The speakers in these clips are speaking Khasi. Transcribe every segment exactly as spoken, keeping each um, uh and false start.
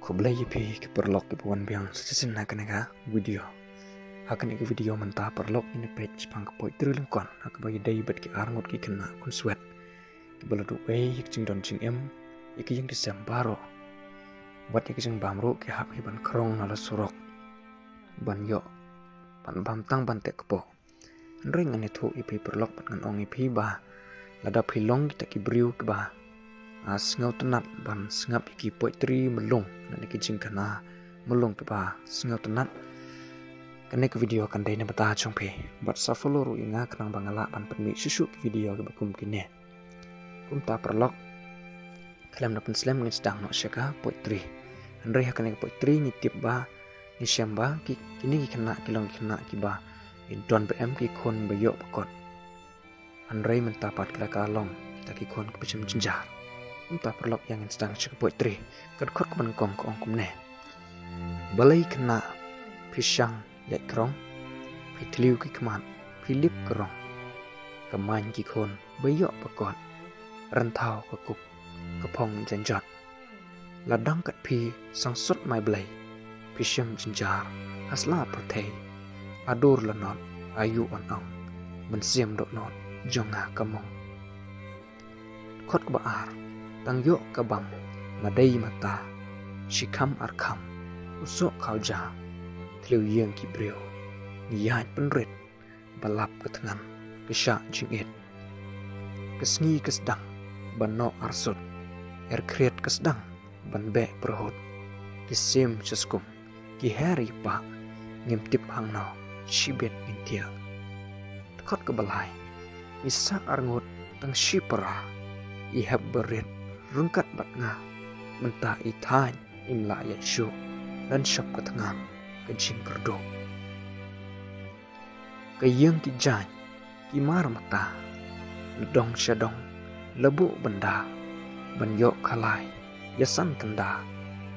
Khublei ïa phi ki paralok kiba wan biang sa shisien ha kane ka video. Ha kane ka video mynta paralok ngin ïa peit shaphang ka poetry lyngkot ha kaba ïadei bad ki arngut ki khynnah khunswet kiba la duh ei ïa ka jingdon jingem, ïa ka ïing ka sem baroh. Wat ïa ka jingbam ruh ki hap hi ban khrong na la surok ban ïoh ban bam tang ban teh kpoh. Hynrei ngan ïathuh ïa phi paralok bad ngan ong ïa phi ba lada phi long kita ki briew kiba, ah, sngewtynnat ban sngap ïa ki poetry mlung, lane ki jingkhana mlung kiba sngewtynnat, kane ka video kan dei na bynta jong phi. Bad sa follow ruh ïa nga khnang ba nga lah ban pynmih shuh shuh ki video kiba kum kine. Kumta paralok, khlem da pynslem ngin sdang noh sha ka poetry. Hynrei ha kane ka poetry ngi tip ba, ngi shem ba ki, kine ki khynnah ki long ki khynnah kiba ki don ba em ki khun ba ïoh ba kot. Hynrei mynta pat ki la ka long kita ki khun kiba shem jynjar. Kumta paralok, ïa ngin sdang sha ka poetry. Ka dkhot kaba nyngkong ka ong kumne: Balei khynnah phi shang ïaid krong, phi thliew ki khmat, phi lip ka rong, ka main ki khun ba ïoh ba kot, rynthaw ka kup ka phong janjot. La dang kat phi sangsot mai blei, phi shem jynjar ha sla pyrthei, adur lanot aïu on ong, mynsiem dohnud jong nga ka mong. Dkhot kaba ar: Tang ïoh ka bam ma dei ma ta, shi kham ar kham, u soh khaw ja, thliew ïing ki briew, ngi ïaid pynrit, ba lap ka thngan ka shah jingit. Ka sngi ka sdang ban noh arsut, er khriat ka sdang ban beh pyrhut. Ki sim sha skum, ki her ïa pah, ngim tip hangno shibit ngin thiah. Dkhot kaba lai: Ngi sah arngut tang shi para, i hep barit ryngkat bad nga, mynta i thait im lah ïaid shuh, lynshop ka thngan ka jingkyrduh. Ka ïing ki jaiñ ki mar mata, na dong sha dong la buh bynda, ban ïoh khalai ïasan kynda,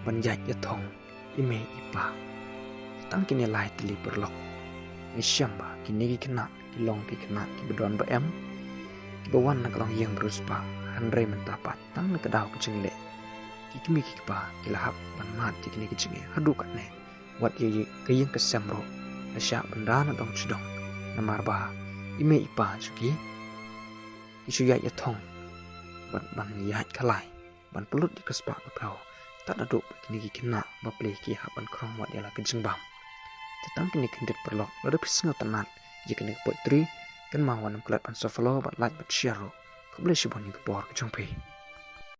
ban ïaid ïathong i mei i pa. Tang kine lai tylli paralok, ngi shem ba kine ki khynnah ki long ki khynnah kiba don ba em, kiba wan na ka longïing ba riewspah. Hynrei mynta pat tang na ka daw ka jingleh, ki kmie ki kpa ki la hap ban mad ïa kine ki jingeh haduh katne. Wat ïa ka ïing ka sem ruh la shah bynda na dong sha dong, namar ba i mei i pa jong ki ki shu ïaid ïathong ban, ban ïaid khalai, ban pynlut ïa ka spah ka phew. Tad haduh ba kine ki khynnah ba plie ki hap ban khrong wat ïa la ka jingbam. Te tang kine khyndiat paralok, lada phi sngewtynnat ïa kane ka poetry, kynmaw wat nym klet ban sa follow bad like bad share ruh. Khublei shibun ïa ka por ka jong phi.